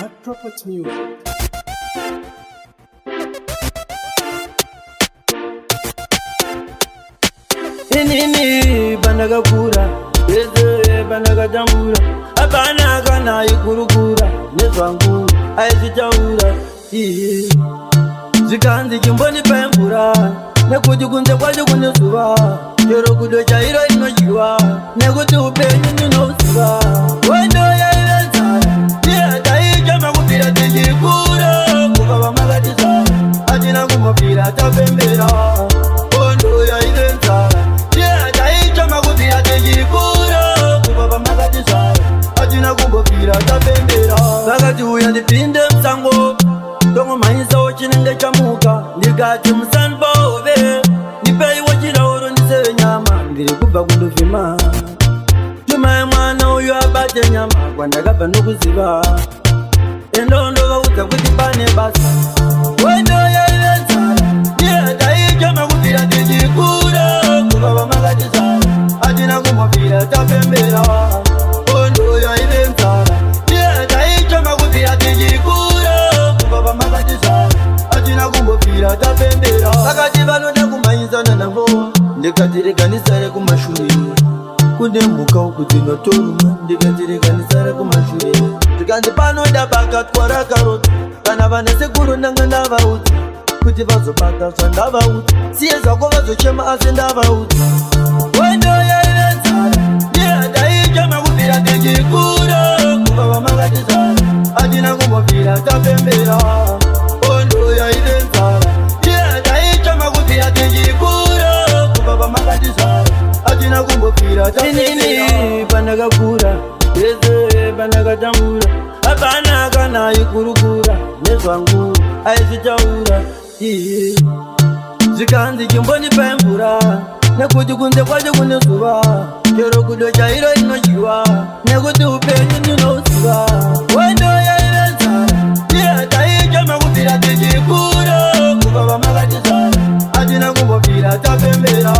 Hot Property Music. Inini pandakakura, pese pandakatambura, hapana kana aikurukura nezvangu, aizvitaura iye. Zvikanzi chimbondipai mvura, nekuti kunze kwacho kune zuva, chero gudo chairo rinodyiwa, nekuti upenyu ndinouziva. Hondo yaive nzara, ndiye taichema kubvira tichikura, kubva pamakatizvara hatina kumbobvira tafembera. Hondo yaive nzara, ndiye taichema kubvira tichikura, kubva pamakatizvara hatina kumbobvira tafembera. Vakati uya ndipinde musango, tongomhanyisawo chinenge chamuka, ndikati musanbove, ndipeiwo chirauro ndiseve nyama, ndiri kubva kundovhima. Tumai mwana uyu abate nyama, kwandakabva nokuziva, endo ndovaudza kuti pane basa. Hondo yaive nzara, ndiye taichema kubvira tichikura, kubva pamakatizvara hatina kumbobvira tafembera. Hondo yaive nzara, ndiye taichema kubvira tichikura, kubva pamakatizvara hatina kumbobvira tafembera. Vakati vanoda kumhanyisana navo, ndikati rega ndisare kumashure, kune mhuka uku dzinotoruma, ndikati rega ndisare kumashure. Zvikanzi panoda bakatwa rakarota, kana vana sekuru ndanga ndavaudza kuti vazobata zvandavaudza, siye zvako vazochema, asi ndavaudza. Hondo yaive nzara, ndiye taichema kubvira tichikura, kubva pamakatizvara hatina kumbobvira tafembera. Hondo yaive nzara, ndiye taichema kubvira tichikura, kubva pamakatizvara hatina kumbobvira. Inini pandakakura, pese pandakatambura, hapana kana aikurukura nezvangu, aizvitaura iye. Zvikanzi chimbondipai mvura, nekuti kunze kwacho kune zuva, chero gudo chairo rinodyiwa, nekuti upenyu ndinouziva. Hondo yaive nzara, ndiye taichema kubvira tichikura, kubva pamakatizvara hatina kumbobvira tafembera.